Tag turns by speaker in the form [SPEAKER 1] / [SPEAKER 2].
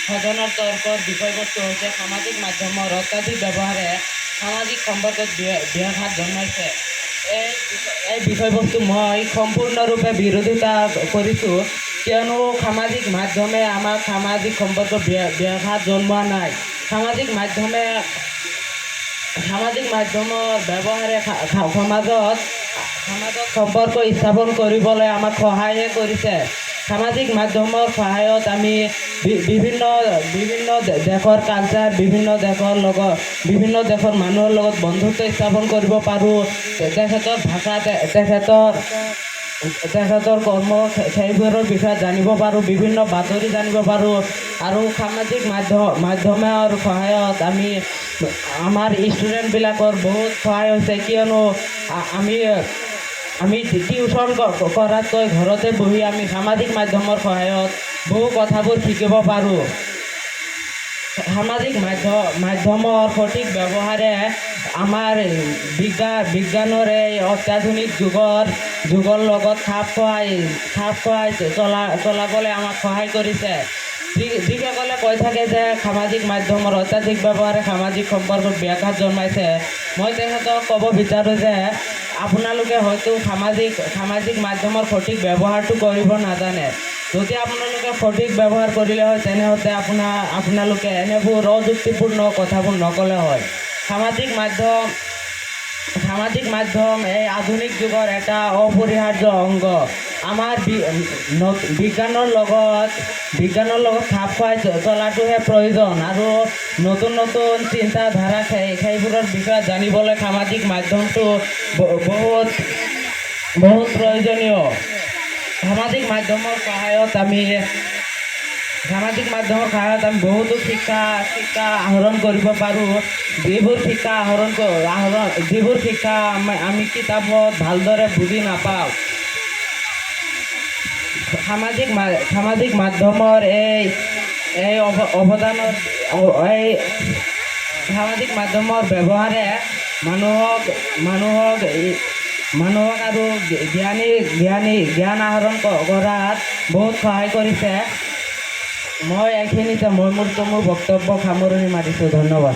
[SPEAKER 1] সদনৰ তৰ্কৰ বিষয়বস্তু হৈছে সামাজিক মাধ্যমৰ অত্যাধিক ব্যৱহাৰে সামাজিক সম্পৰ্কত ব্যাঘাত জন্মাইছে। এই বিষয়বস্তু মই সম্পূৰ্ণৰূপে বিৰোধিতা কৰিছোঁ, কিয়নো সামাজিক মাধ্যমে আমাক সামাজিক সম্পৰ্ক ব্যাঘাত জন্মোৱা নাই। সামাজিক মাধ্যমৰ ব্যৱহাৰে সমাজত সম্পৰ্ক স্থাপন কৰিবলৈ আমাক সহায়হে কৰিছে। সামাজিক মাধ্যমৰ সহায়ত আমি বিভিন্ন বিভিন্ন দেশৰ কালচাৰ, বিভিন্ন দেশৰ লগত, বিভিন্ন দেশৰ মানুহৰ লগত বন্ধুত্ব স্থাপন কৰিব পাৰোঁ। তেখেতৰ ভাষা, তেখেতৰ কৰ্ম, সেইবোৰৰ বিষয়ে জানিব পাৰোঁ, বিভিন্ন বাতৰি জানিব পাৰোঁ। আৰু সামাজিক মাধ্যমৰ সহায়ত আমি আমাৰ ষ্টুডেণ্টবিলাকৰ বহুত সহায় হৈছে, কিয়নো আমি আমি টিউশ্যন কৰাতকৈ ঘৰতে বহি আমি সামাজিক মাধ্যমৰ সহায়ত বহু কথাবোৰ শিকিব পাৰোঁ। সামাজিক মাধ্যমৰ সঠিক ব্যৱহাৰে আমাৰ বিজ্ঞানৰ এই অত্যাধুনিক যুগৰ লগত খাপ খুৱাই চলাবলৈ আমাক সহায় কৰিছে। যিসকলে কৈ থাকে যে সামাজিক মাধ্যমৰ অত্যাধিক ব্যৱহাৰে সামাজিক সম্পৰ্কত ব্যাঘাত জন্মাইছে, মই তেখেতক ক'ব বিচাৰোঁ যে আপোনালোকে হয়তো সামাজিক মাধ্যমৰ সঠিক ব্যৱহাৰটো কৰিব নাজানে। যদি আপোনালোকে সঠিক ব্যৱহাৰ কৰিলে হয়, তেনেহ'লে আপোনালোকে এনেবোৰ অযুক্তিপূৰ্ণ কথাবোৰ নক'লে হয়। সামাজিক মাধ্যম এই আধুনিক যুগৰ এটা অপৰিহাৰ্য অংগ। আমাৰ বিজ্ঞানৰ লগত খাপ খুৱাই চলাটোহে প্ৰয়োজন আৰু নতুন নতুন চিন্তাধাৰা সেইবোৰৰ বিষয়ে জানিবলৈ সামাজিক মাধ্যমটো বহুত বহুত প্ৰয়োজনীয়। সামাজিক মাধ্যমৰ সহায়ত আমি বহুতো শিক্ষা আহৰণ কৰিব পাৰোঁ, যিবোৰ শিক্ষা আমি কিতাপত ভালদৰে বুজি নাপাওঁ। সামাজিক মাধ্যমৰ এই এই অৱদানৰ এই সামাজিক মাধ্যমৰ ব্যৱহাৰে মানুহক আৰু জ্ঞানী জ্ঞানী জ্ঞান আহৰণ কৰাত বহুত সহায় কৰিছে। মই এইখিনিতে মই মোৰ বক্তব্য সামৰণি মাৰিছোঁ। ধন্যবাদ।